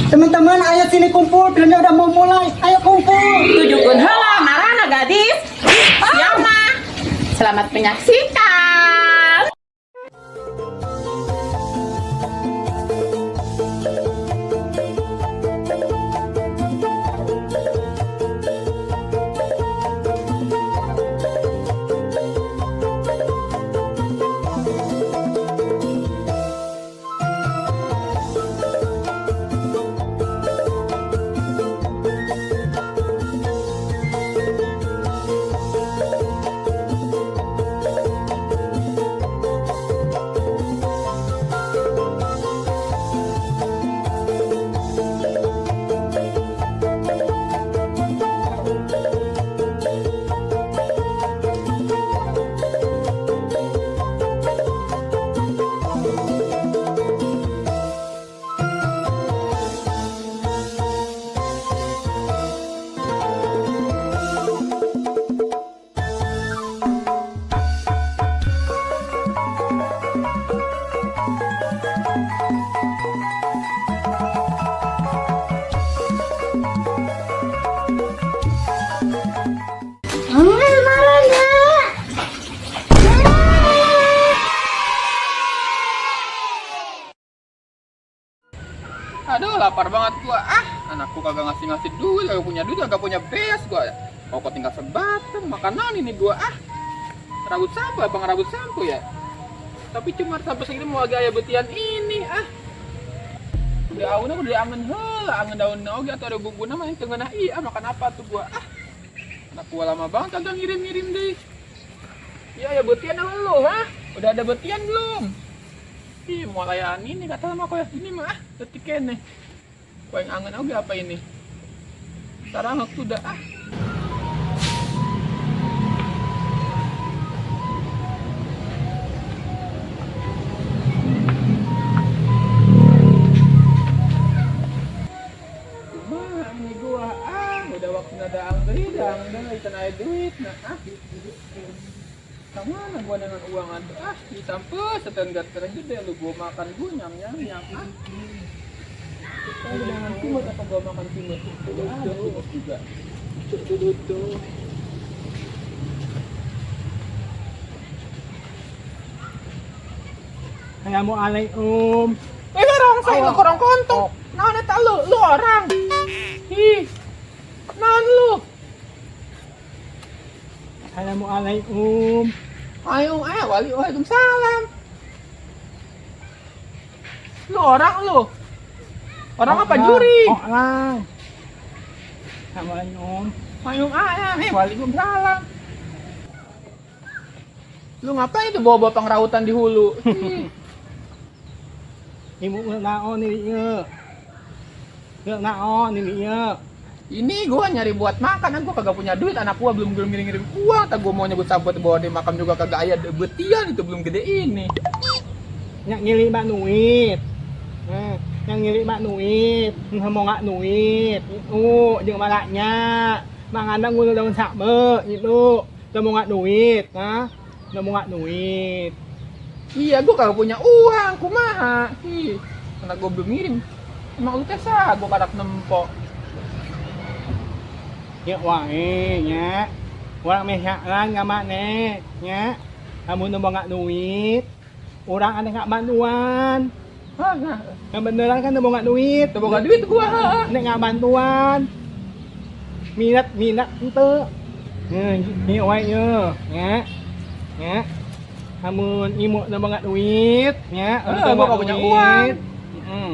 Teman-teman, ayo sini kumpul, filmnya udah mau mulai. Ayo kumpul. Tujukeun heula marana gadis. Siapa? Selamat menyaksikan. Aduh, lapar banget gua. Ah, anakku kagak ngasih-ngasih duit, kagak punya duit, kagak punya beas gua. Pokok tinggal sebatang makanan ini gua. Ah, rambut sampo apa ngerabut sampo ya? Tapi cuma sampai segini mau agak aya betian ini ah. Udah auna udah angen heula, angen daun oge atau ada bumbu nama yang tengah iya makan apa tuh gua. Ah. Anak gua lama banget kagak ngirim-ngirim deh. Ya ya betian apa lu, ha? Udah ada betian belum? Ih, mau layan ini kata sama koyak ini mah ah, detik kene. Kau yang angen oge apa ini? Sekarang aku udah ah. Kumaha ini gua ah, udah waktu ada angin, deui, can aya duit nah ah. Kemana gua dengan uang atuh ah, di sampeu setengah gede lu gua makan gua nyam nyam nyam ah. Jangan timut apa gua makan timut? Ada timut juga. Tuh. Assalamualaikum. Eh, orang saya lu korong kontong. Naon eta lu? Lu orang. Ih. Naon lu? Assalamualaikum. Ayo, eh, wali, waalaikumsalam. Lu orang lu. Orang apa juri? Orang. Assalamualaikum. Ayo, ayam, eh, waalaikumsalam. Lu ngapain itu bawa-bawa pangrautan di hulu? Ih, Ibu naon ini ieu? Ieu naon ini ieu? ini gua nyari buat makan, gua kagak punya duit, anak gua belum belum ngirim-ngirim uang, tak gua mau nyebut sabut bawa di makam juga kagak aya betian itu belum gede ini. Nyak ngili mak nuit. Yang ngili mak nuit, mau ngak nuit. Itu jeung malaknya. Mangana ngulu daun sakme itu. Teu mau ngak duit, ha? Teu mau ngak duit. Iya, gua kagak punya uang, kumaha? Ih, anak gua belum ngirim. Emang lu teh sah, gua karak nempo. Ya wae nya. Urang meh nyaran ka maneh nya. Amun nu ngak duit, urang aneh ngak bantuan. Hah, nah, Yang beneran kan nu ngak duit. teu boga duit gua. Ha. Nek ngak bantuan. Minat minat henteu. Heuh, ieu wae ye nya. Nya. Amun imuk nu ngak duit nya, Heuh, gua kagak punya uang. Heeh.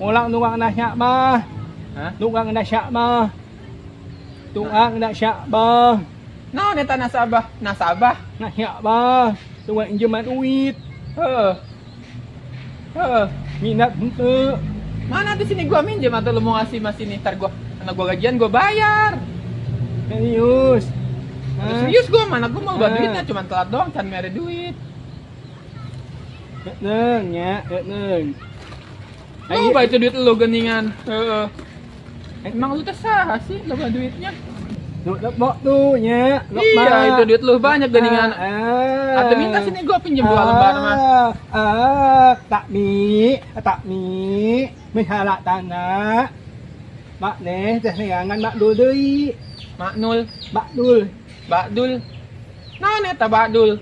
Ulang nu ngak nasyak mah. Hah? Nu ngak nasyak mah. Tukang nak bah. Naon eta nasabah? Nasabah? Nak syak bah. Tukang injeman duit. Heuh. Heuh. Minat henteu. Mana di sini gua minjem atau lu mau ngasih mas ini? Ntar gua anak gua gajian gua bayar. Serius. Aduh, serius gua mana gua mau Hah? duitnya cuma telat doang can mere duit. Neng nya, neng. Lu ba itu duit lu geningan. Heeh. Emang lu teh saha sih loba duitnya? Duit lebok tuh nya. Iya, itu duit lu banyak geningan. Atau minta sini gua pinjam 2 lembar mah. Tak mi, tak mi, mihalak tanah. Mak neh teh neangan mak dul deui. Mak Nul, Mak dul, Bakdul. Naon eta Bakdul?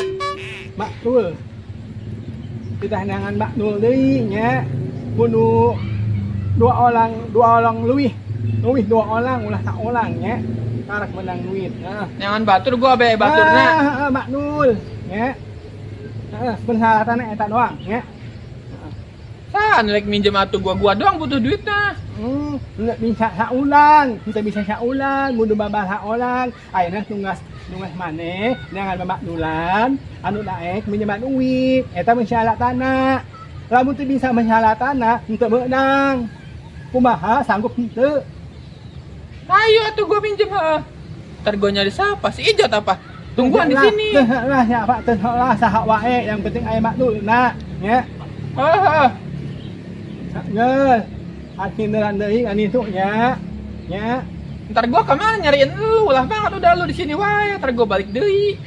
Mak dul. Kita neangan mak dul deui nya. Bunuh dua orang luwih. Luwih dua orang ulah tak orang nya. Karak menang duit. Nah. Jangan batur gua be baturna. Ah, mak dul nya. Heeh, persyaratan eta doang nya. Sah, rek minjem atuh gua doang butuh duitna. Nggak bisa saulang, kita bisa saulang, kudu babal saolang. Ayeuna tunggas tunggas maneh jangan babak dulan, anu daek minjeman duit, eta mensyaratana. Lamun teu bisa mensyaratana, henteu meunang. Kumaha sanggup henteu? Ayo atuh gua minjem heeh. Ntar gua nyari siapa? Si Ijot apa? Tungguan di sini. Teu lah siapa teu lah saha wae, yang penting aya makdulna nya. Heeh. Geus. Akhirnya deui kan itu nya. Nya. Ntar gua kemana nyariin lu? Lah banget udah lu di sini wae, ntar gua balik deui.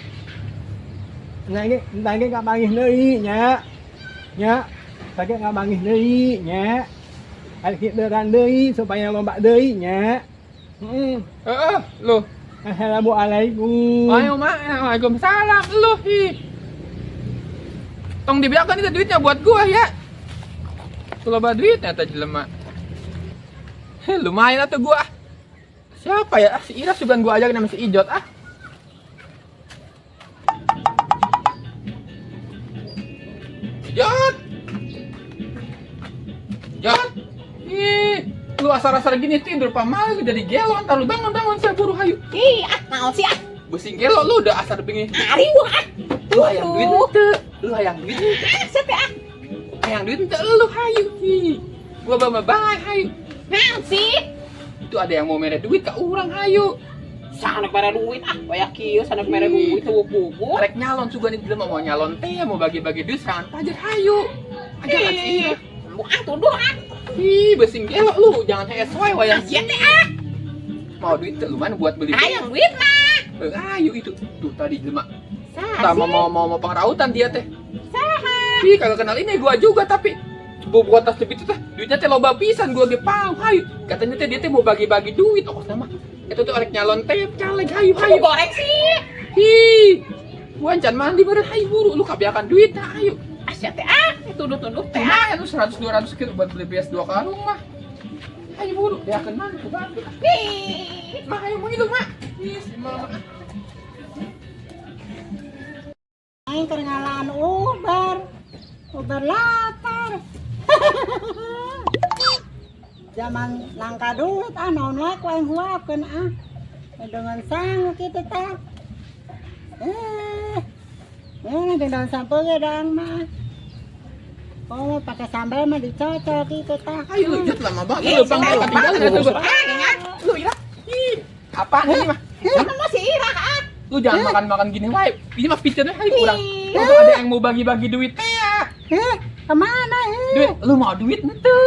Nage nage gak manggih deui nya. Nya. Nage gak manggih deui nya. Akhirnya deui supaya lomba deui nya. Heeh. Heeh, lu. Assalamualaikum. Ayo mak, waalaikumsalam lu hi. Tong dibiarkan itu duitnya buat gua ya. Loba duitnya tadi jelema. Heh, lumayan atuh gua. Siapa ya? Ah, si Ira sugan gua ajak sama si Ijot ah. Ijot. Ijot. Ih, lu asar-asar gini tidur pamal lu jadi gelo ntar lu bangun-bangun saya buru hayu. Ih, ah, naon sih ah? Besing gelo lu udah asar bengi. Ari gua ah. Lu hayang duit henteu. Lu hayang duit henteu. Ah, sia teh ah. Hayang duit henteu lu hayu. Hi. Gua bawa bae hayu. Naon sih? Itu ada yang mau mere duit ke urang hayu. Sanek mere duit ah, waya kieu sanek mere duit teu puguh. Rek nyalon sugan itu mau nyalon teh mau bagi-bagi duit serangan pajar hayu. Ajakan si Ira. Embung ah tuduh ah. Ih, besing gelo lu, jangan hees wae wayang. Ah, sia teh ah. Mau duit teu lumayan buat beli. Hayang duit mah. Eh, ayo itu. Tuh tadi jelema. Saha Tah sih? mau mau mau pengrautan dia teh. Saha? Ih, kagak kenal ini gua juga tapi gua buat tas lebih teh duitnya teh loba pisan gua ge pau hayu. Katanya teh dia teh mau bagi-bagi duit oh sama. Itu tuh arek nyalon teh caleg hayu Kamu hayu. goreng sih. Hi. Gua encan mandi beureun hayu buru lu kabiakan duit nah hayu. Ah, sia teh ah, tuduh-tuduh teh ah. Lumayan lu 100 200 kilo buat beli PS 2 karung mah. Hayu buru, biakan mana ku bantu. Ih. Mah hayu mau hidup mah. Ih, si mama. Aing keur ngalaan ubar. Ubar lapar. Zaman langka duit ah naon wae ku aing huapkeun ah. Dengan sangu kitu tah. Eh. Eh, jeung daun sampo ge daang mah. Oh, pakai sambal mah dicocok gitu tah. Ayo lu Jat lama banget lu pang ketinggalan itu gua. Lu Ira. Ih, apaan ini mah? Sama masih Ira ah. Lu jangan makan-makan gini wae. Ini mah fiturnya hayu kurang. Langsung ada yang mau bagi-bagi duit teh ya. Eh, kemana eh? Duit, lu mau duit henteu?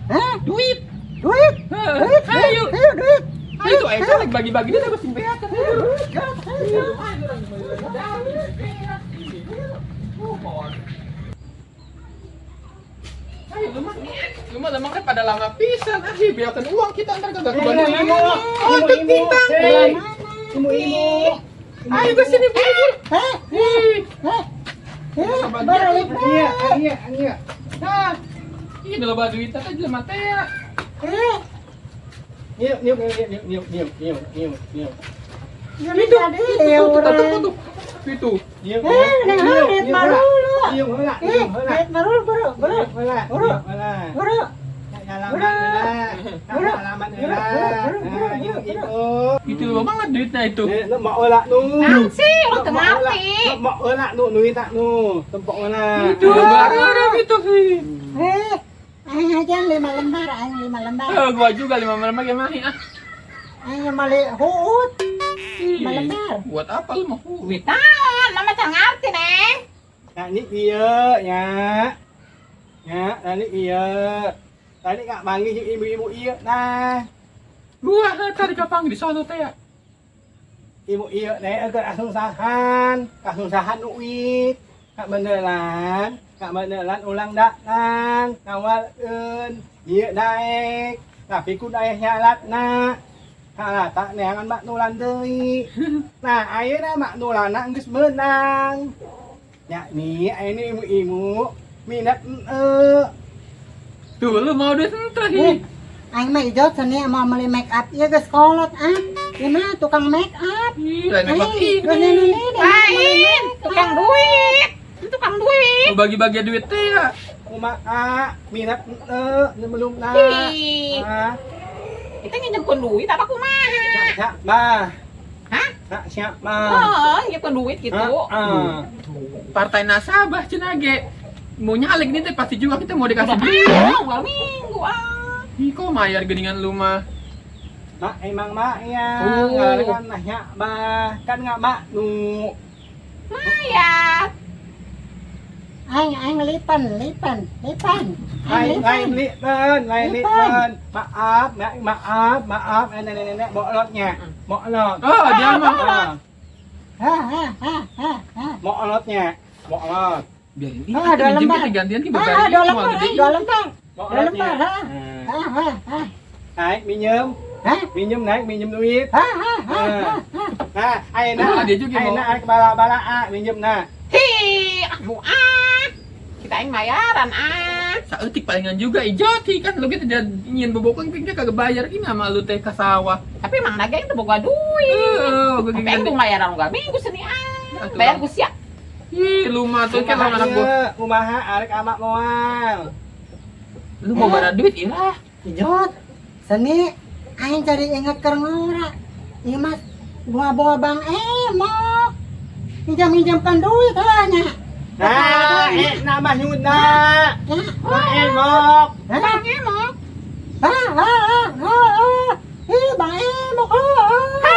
Hah? Duit. Duit? Heh, Hayu. Ayo duit. Ayo tuh ayo caleg bagi-bagi duit apa sing beak kan. Duit, Ayo lu mah. Lu mah lemah kan pada lama pisan. Ah, sih biarkan uang kita ntar kagak kebagi. Oh, bintang. Ibu-ibu. Ayo ke sini buru-buru. Eh, Ih. eh, eh, balik. Iya, iya, iya. Nah, ini loba duit teh jelema teh. Eh, Niup, niup, niup, niup, niup, niup, niup, niup, niup. ini tadi Itu tuh, orang. tuh, itu. Niup, Eh, neng duit malu lu. Niup heula, Eh, niup heula. duit malu bro, bro, Niup heula, niup heula. bro. Alamat heula. Alamat heula. Nah, niup itu. Itu loba banget duitnya itu. Nih, lu mau heula nu. Naon sih, orang teu ngerti. Mau heula nu nuit tak nu. Tempok heula. Itu baru itu sih. Eh, aing aja 5 lembar, aing 5 lembar. Eh, gua juga 5 lembar gimana ah. Aing mali huut, Ih, 5 lembar. Buat apa lu mau huut? Duit naon? Mama teu ngerti, Neng. Nah, ini iya nya. Nya, nah ini iya. Tadi kak manggil ibu-ibu iya nah. Gua tadi kapang di sono teh ya. Ibu ieu teh keur asusahan, kasusahan duit. Kak beneran, kak beneran ulang datang, ngawalkeun, ieu daek. Tapi ku daek nyalatna. Halata neangan maknulan deui. Nah, ayeuna maknulana geus meunang. Yakni ayeuna ibu-ibu minat eu. Tuh lu mau duit entah Eh, hi. aing mah ijot seni mau beli make up ieu geus kolot ah. Ieu mah tukang make up. Ih, lain make up Eh, ini. ini Lain, tukang duit. Itu tukang duit. Mau bagi-bagi duit teh ya. Kumaha minat eu belum na. Ih, Ah, kita nginjemkeun duit apa kumaha? siap mah. Hah? Nak siap mah. Oh, nginjemkeun duit gitu. Ah, Partai nasabah cenah ge. Mau nyalek nih teh pasti juga kita mau dikasih Udah duit. ah, unggal minggu ah. Ih, kok mayar geningan lu mah. Mak emang mak ya, Tuh. kan nanya mah, kan nggak mak nu. Mayat. Aing aing lipan lipan lipan. Lain Aing lain lipan. lipen, lain Lipen. lipen. Maaf, maaf, maaf, maaf, eh, nenek nenek bolotnya, bolot. Oh, dia mah. Ah, Ha ha ha ha ha. bolotnya, bolot, Biarin ini. Ah, dua minjem lembar. kita gantian ki Ah, bebayar. dua lembar, aing dua lembar. Dua bolotnya. lembar, ha. Nah, Ha ha ha. naik minjem, Hah? minjem naik minjem duit. Ha ha ha ha. ha. Nah, ayeuna, Ah, dia juga ayeuna mau. arek bala-bala ah, minjem nah. Hi, aduh ah. Kita yang bayaran ah. Saeutik palingan juga ijot hi kan lu kita nyin bobokan dia kagak bayar gini sama lu teh ka sawah. Tapi emang naga itu boga duit. Heeh, gua Tapi aing ganti. tuh bayaran unggal minggu seni ah. Atuh, Bayar Bang. ku siap. Ih, lu mah tuh kan Kumaha anak gua. ieu? Kumaha arek amak moal. Lu mau bara duit ilah. Ijot, seni aing jadi inget keur ngora. Ieu mah bunga-bunga Bang Emok. Minjam-minjamkan duit heuh nya. Nah, eh nama Yuna. Ya. Bang Emok. Hah? Bang Emok. Ha ha ha ha. ha. Ih, Bang Emok. Ha. ha. Ha.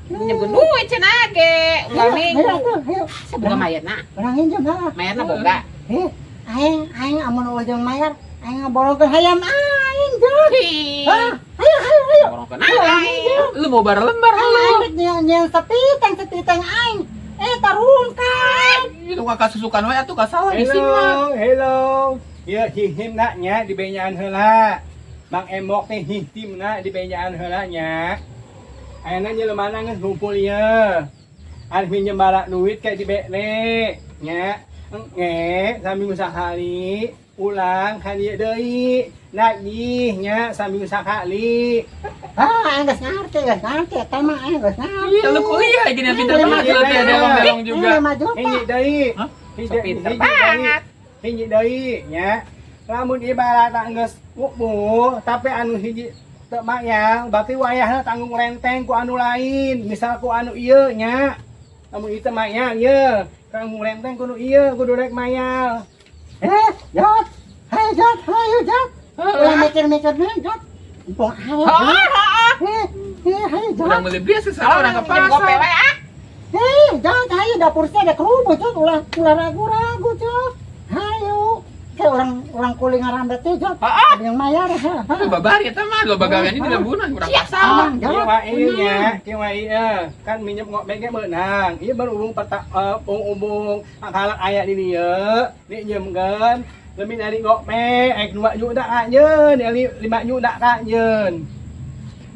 Minjem duit cenah ge. Unggal Ayo, minggu. ayo, atuh, ayo. Saya boga mayarna. Urang injem ha. Mayarna boga. Eh, aing aing amun ujung mayar, aing ngaborongkeun hayam aing jot. Hi. Ha, ayo ayo ayo. Borongkeun Ayo, urang aing. injem. Lu mau bara lembar Aing lu. aing rek nyeun sepiteng sepiteng aing. Eh, tarungkan. Ih, lu kakak susukan we atuh ka sawah di sini mah. Hello, hello. Ieu hihim na nya di benyaan heula. Bang Emok teh hihimna di benyaan heula nya. Ayeuna jelema geus ngumpul ieu. Arek minjem bara duit kayak di bele nya. Engke saminggu sakali ulang kan ieu deui. Nagih nya saminggu sakali. Ah, aing geus ngarti, geus ngarti eta mah aing geus ngarti. Iya, lu kuliah gini pintar Iya, banget lu teh iya. delong-delong juga. 5 juta. Hiji deui. Hah? Hiji So pinter hiji deui. banget. Hiji deui nya. Lamun ibarat geus wubuh tapi anu hiji teu mayang berarti wayahna tanggung renteng ku anu lain, misal ku anu ieu nya. Lamun ieu teu mayang ye, tanggung renteng ku nu ieu kudu rek mayal. Eh, Jot. Hayo Jot, hayo Jot. Ulah mikir-mikir deui, Jot. Mumpung aya. Heeh, heeh. Eh, eh, hayo Jot. Urang beli biasa sekarang orang ke Minjem gope pasar. we ah. Eh, Jot, hayo dapur saya ada kerupuk, Jot. Ulah ulah ragu-ragu, Jot. Hayo. Kayak orang orang kuli ngarambet teh, Jot. Heeh. Ada yang mayar, ha. ha. Lu babari eta mah lo bagawean ini dilebunan urang Siap. pasar. Tenang, Kieu Jot. wae ieu nya, kieu wae ieu. Kan minjem ngobek ge meunang. Ieu berhubung peta ubung pangkalan aya di dieu, dijemkeun lebih dari ngobek ek 2 juta ka nyeun, 5 juta ka nyeun.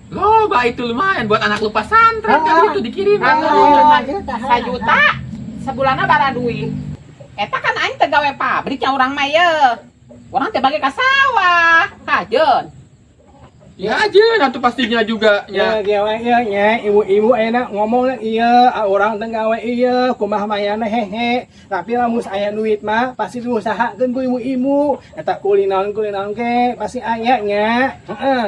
Loba itu lumayan buat anak lu pesantren kan Ah. itu dikirim. Ah, Ah, 5 juta, ha. Sajuta sabulanna bara duit. Eta kan aing teh gawe pabriknya urang mah ye. Urang teh bage ka sawah. Kajeun. Ya aja, nanti pastinya juga Ya, ya. kieu wae ieu nya, ibu-ibu enak ngomong ieu, ah, urang teh gawe ieu, kumaha mayana hehe. Tapi lamun aya duit mah pasti diusahakeun ku ibu-ibu. Eta kulinaon kulinaon ke pasti aya nya. Heeh.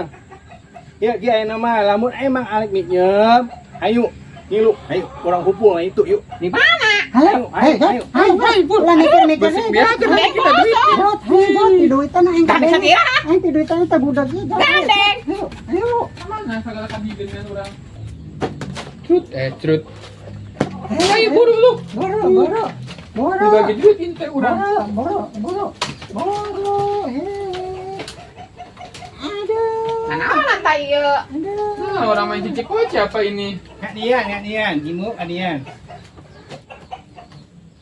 Ya, kieu ayeuna mah lamun emang arek minjem, ayo ngilu, ayo urang kumpul lah itu yuk. Di mana? Hayo, Ayo, hayo, Jot. ayo, Hayo, ayo, Bur. Ulah mikir-mikir Bersih deui, biasa Jot. nanti kita duit. Jot, hayo Jot, di duitan aing Tadi kabeh. satira. Aing ti duitan teh budak ieu, Jot. Gandeng. Ayo, ayo. Mana segala kabigen orang. Crut, eh crut. Ayo buru lu. Buru, buru. Buru. Dibagi duit ini teh urang. Buru, buru, buru. Buru, he. Aduh. Nanaonan ta ieu? Aduh. Nah, orang main cici koci apa ini? Ngak dian, ngak dian, imuk adian.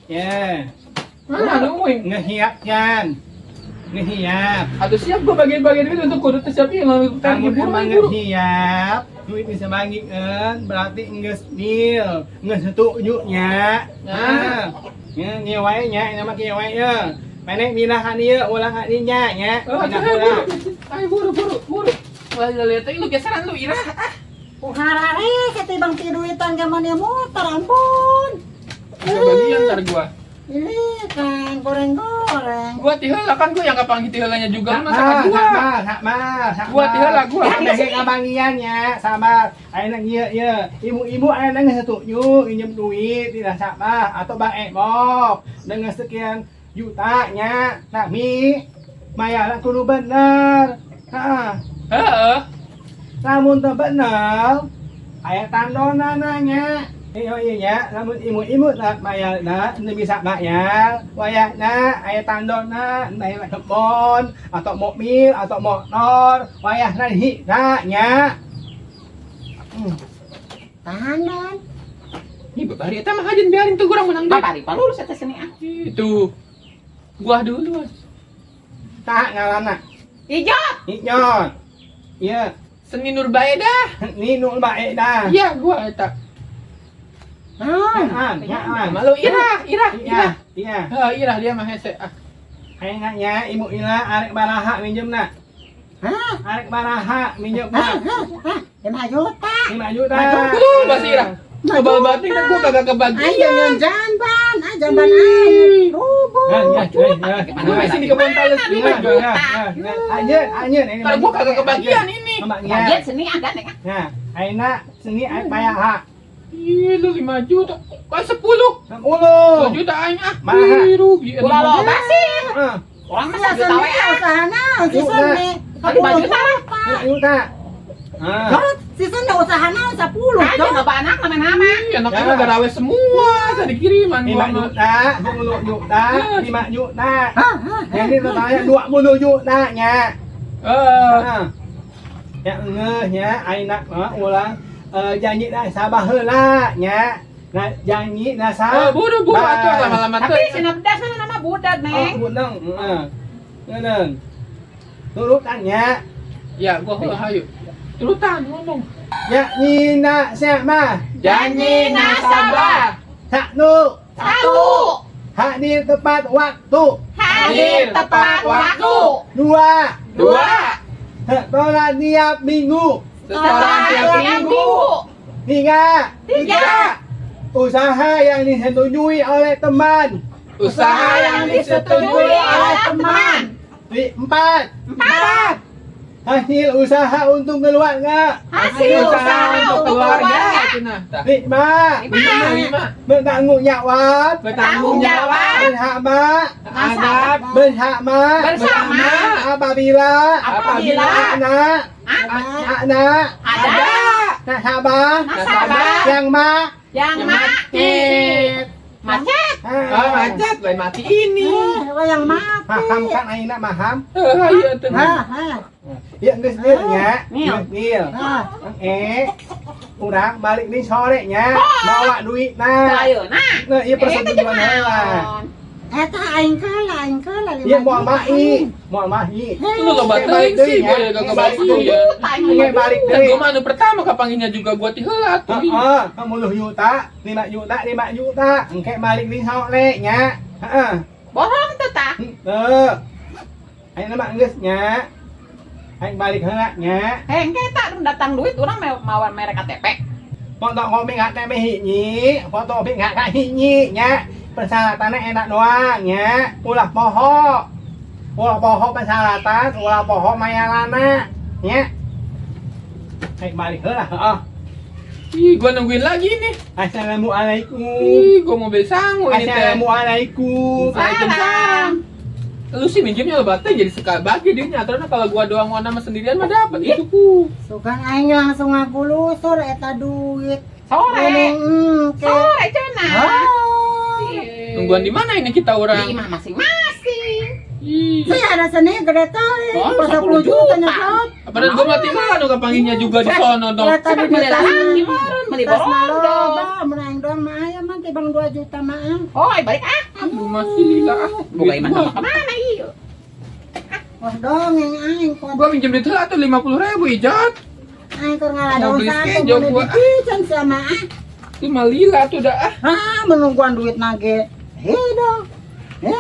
Ya, Mana nungguin? ngehiap kan. Ngehiap. Atau siap gua bagian-bagian duit untuk kudu teh siap ya lalu Kamu buru emang buru. ngehiap, duit bisa bagikan, berarti nges nil, nges setuju nya. Nah. Nah, ya, ngewae nya, nama kewae ya. Mana milah kan ieu, ulah kan nya nya. Oh, Pindah ayo heula. buru, ayo buru buru buru. Wah, lihat lu geseran lu Ira. Ah, Kuharare ketibang ti duitan ke mana muter ampun. kebagian ntar gua. Ini kan goreng-goreng. Gua tiheula kan gua yang kapanggih tiheulanya juga masa ka Sabar, gua. sabar, sabar, sabar. Gua tiheula gua. Bagi kabangian nya, sabar. Ayeuna ieu ieu, ibu-ibu ayeuna geus setuju injem duit tidak sabar atau Bang Emok dengan sekian juta nya. Nami mayar kudu bener. Heeh. Heeh. Lamun teu bener, aya tandonana nya. Iya iya nya, lamun ibu-ibu nak mayarna teu bisa bayar, wayahna aya tandona bayar kebon atau mobil atau motor, wayahna hina nya. Tahanan. Ini babari eta mah hajen biarin tuh kurang menang duit. Babari palurus eta seni ah. Itu. Gua dulu. Tah ngaranna. Ijot. Inyot. Iya, Seni Nurbaedah. ni nu bae dah. Iya, gua eta. Naon? An, ya an. Malu Ira, Ira, Iya, Ira. iya. Heeh, Ira dia mah hese. Ah, Ayeuna nya ibu Ila arek baraha minjemna. Hah? Arek baraha minjemna. Hah? Hah? Hah? 5 juta. 5 juta. Masih Ira. Kebal batin kan gua kagak Aing kebagian. jangan jamban, ah jamban aing. Rubuh. Ya, ya, ya, ya. Gua masih di kebun tales Ya, juga. ya, ya. Anjeun, anjeun ini. Ntar gua kagak kebagian ini. Bagian seni ah gandeng ah. Nah, ayeuna seni aing payah ha. Ih, lu 5 juta. Kok 10? 10. 2 juta aing ah. Mahal. Ih, rugi. Ulah loba sih. Heeh. Urang mah Sia sajuta seni we ah. usaha naon si Juta. seni. Lima juta. 5 juta. Ah. Dorot, si seni usaha naon 10. Aja Dorot. loba anak nama-nama. Ih, anaknya mah garawe semua. Tadi kiriman 5 gua mah. juta, 10 juta, 5 juta. Hah? Hah? Jadi totalnya 20 juta nya. Eh, Ah. Ya ngeuh nya ayeuna mah ulang janji dah sabah heula nya. Nah, janji dah eh, buru buru atuh lama-lama Tapi teh. sina pedas mana nama budak, Oh, Neng. buneng, heeh. Ngeuneng. Turutan nya. Ya, gua heula hayu. Turutan ngomong. Ya nyina siapa? Janji nasabah. Satu. Satu. Hadir tepat waktu. Hadir tepat waktu. Dua. Dua. Setoran tiap minggu. Setoran tiap minggu. Tiga. Tiga. Usaha yang disetujui oleh teman. Usaha yang disetujui oleh teman. Empat. Empat. Hasil usaha untuk keluarga. Hasil usaha untuk keluarga. Cenah, tah. Lima. Lima. Lima. Bertanggung jawab. Bertanggung jawab. Bersama. Terhadap Bersama. Bersama. Apabila. Apabila. Anak. Anak. Ada Nasabah. nasabah Yang ma. yang mati. Macet. Ah, macet, lain mati ini. Eh, yang mati. Paham kan ayeuna paham? Eh, iya tuh. Hah? Hah? Ya geus deui nya. Nil. Geus nil. Hah? Urang balik nih sore nya, bawa duit nah. Ayeuna. Nah, ieu persetujuan heula. Eta aing kalah, aing kalah lima Ieu moal juta. mahi, moal mahi. Lu loba teuing sih, gua ya gak kebagian. Nge balik Dan deui. gua mah anu pertama kapanggihnya juga gua ti heula atuh. Heeh, 10 juta, 5 juta, 5 juta. Engke balik deui sore nya. Heeh. Bohong tuh tah. Henteu. Ayeuna mah geus nya. Aing balik heula nya. Hengke tak datang duit urang mawa merek KTP. Foto kopi nggak teh hiji, foto kopi nggak kak hiji nya. Persyaratannya enak doang nya. Ulah poho. Ulah poho persyaratan, ulah poho mayarana nya. Aing balik heula, heeh. Ih, gua nungguin lagi nih. Assalamualaikum. Ih, gua mau beli sangu ini teh. Assalamualaikum. Waalaikumsalam. Lu sih minjemnya lo batin jadi suka bagi duitnya. Aturan kalau gua doang mau nama sendirian mah dapat itu ku. Sugan aing langsung ngagulusur eta duit. Sore. Engke. Sore cenah. Ah. Nungguan di mana ini kita Di orang? imah masing-masing. Ih. Saya ada seni gede teh. Oh, 10 10 juta juta. nyedot. Apa dan gua mati lah nu kapanggihnya juga di sono dong. Kalau tadi Siapa beli ditanya, lagi meureun, beli tas mah borondong. loba, mun aing doang mah aya mah tibang 2 juta mah ah. Oh, balik ah. Aduh masih lila ah. Boga Duit imah gua. sama kemana ieu? Wah dongeng aing kuat. Gua minjem duit heula tuh 50.000 Ijat. Aing keur Mau ngaladon beli sampo skejo mun gua. dipican sama ah. Itu mah lila tuh dah ah. Ah, menungguan duit nage. Hei dong. Eh,